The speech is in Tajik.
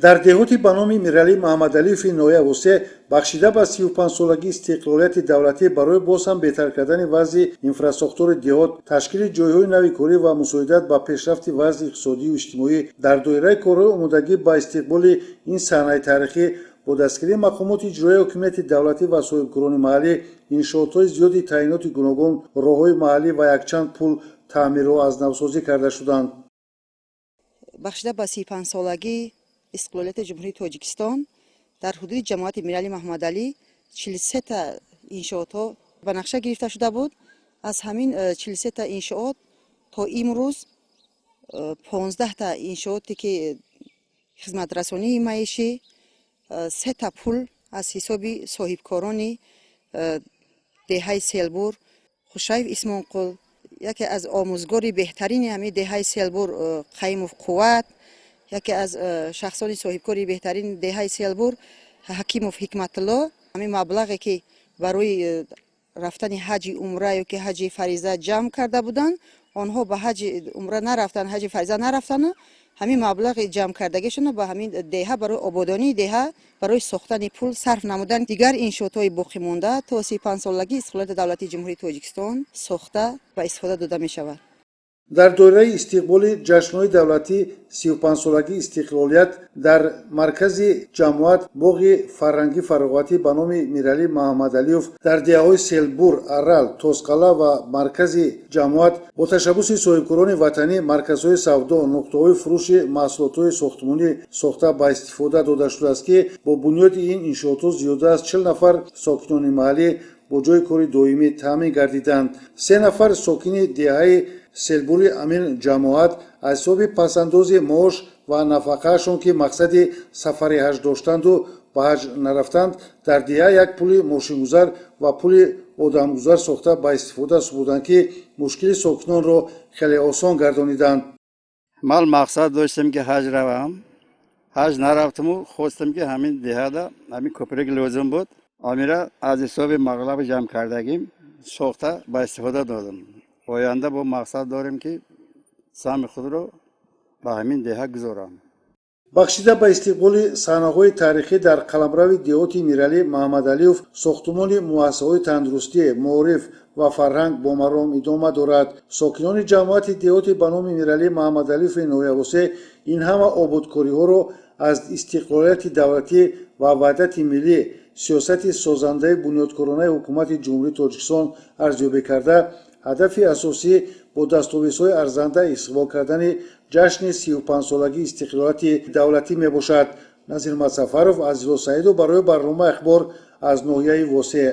Дар деҳоти ба номи Миралӣ Маҳамадалиеви ноҳияи Восеъ, бахшида ба 35-солагии истиқлолияти давлатӣ, барои боз ҳам беҳтар кардани вазъи инфрасохтори деҳот, ташкили ҷойҳои нави корӣ ва мусоидат ба пешрафти вазъи иқтисодию иҷтимоӣ дар доираи корҳои омодагӣ ба истиқболи ин саҳнаи таърихӣ, бо дастгирии мақомоти иҷроияи ҳокимияти давлатӣ ва соҳибкорони маҳаллӣ, иншоотҳои зиёди таъиноти гуногун, роҳҳои маҳаллӣ ва якчанд пул таъмиру аз навсозӣ карда шуданд. Бахшида ба 35-солагии истиқлолияти Ҷумҳурии Тоҷикистон дар ҳудуди ҷамоати Миралӣ Маҳмадалӣ 43-та иншоотҳо ба нақша гирифта шуда буд. Аз ҳамин 43-та иншоот то имрӯз 15-та иншооте, ки хизматрасонии маишӣ, сета пул аз ҳисоби соҳибкорони деҳаи Селбур, Хушаев Исмонқул, яке аз омӯзгори беҳтарини ҳамин деҳаи Селбур Қаимов Қувват, яке аз шахсони соҳибкори беҳтарини деҳаи Селбур Ҳакимов Ҳикматулло, ҳамин маблағе, ки барои рафтани ҳаҷи умра ё ки ҳаҷи фариза ҷамъ карда буданд, онҳо ба ҳаҷи умра нарафтанд, ҳаҷи фариза нарафтанд, ҳамин маблағи ҷамъкардагишонро ба ҳамин деҳа, барои ободонии деҳа, барои сохтани пул сарф намуданд. Дигар иншоотҳои боқимонда то 35-солагии истиқлолияти давлатии Ҷумҳурии Тоҷикистон сохта ба истифода дода мешавад. Дар доираи истиқболи ҷашнҳои давлатӣ, 35-солагии истиқлолият, дар маркази ҷамоат боғи фарҳангӣ фароғатӣ ба номи Миралӣ Маҳамадалиев, дар деҳаҳои Селбур, Арал, Тозқалъа ва маркази ҷамоат бо ташаббуси соҳибкорони ватанӣ марказҳои савдо, нуқтаҳои фурӯши маҳсулотҳои сохтмонӣ сохта ба истифода дода шудааст, ки бо бунёди ин иншоотҳо зиёда аз 40 нафар сокинони маҳаллӣ бо ҷойи кори доимӣ таъмин гардиданд. Се нафар сокини деҳаи Селбури ҳамин ҷамоат аз ҳисоби пасандози маош ва нафақаашон, ки мақсади сафари ҳаҷ доштанду ба ҳаҷ нарафтанд, дар деҳа як пули мошингузар ва пули одамгузар сохта ба истифода супурданд, ки мушкили сокинонро хеле осон гардониданд. Ман мақсад доштем, ки ҳаҷ равам, ҳаҷ нарафтаму хостам, ки ҳамин деҳада ҳамин кӯприк лозим буд. Амира аз ҳисоби маблағи ҷамъ кардагим сохта ба истифода додам. Оянда бо мақсад дорем, ки саҳми худро ба ҳамин деҳа гузорам. Бахшида ба истиқболи саҳнаҳои таърихӣ, дар қаламрави деҳоти Миралӣ Маҳамадалиев сохтумони муассисаҳои тандурустӣ, маориф ва фарҳанг бо маром идома дорад. Сокинони ҷамоати деҳоти ба номи Миралӣ Маҳамадалиеви ноҳияи Восеъ ин ҳама ободкориҳоро аз истиқлолияти давлатӣ ва ваҳдати миллӣ, сиёсати созандаи бунёдкоронаи ҳукумати Ҷумҳурии Тоҷикистон арзёбӣ карда, ҳадафи асосӣ бо дастовезҳои арзанда истиқбол кардани ҷашни 35-солагии истиқлолияти давлатӣ мебошад. Назирмад Сафаров, Азизулло Саидов барои барномаи «Ахбор» аз ноҳияи Восеъ.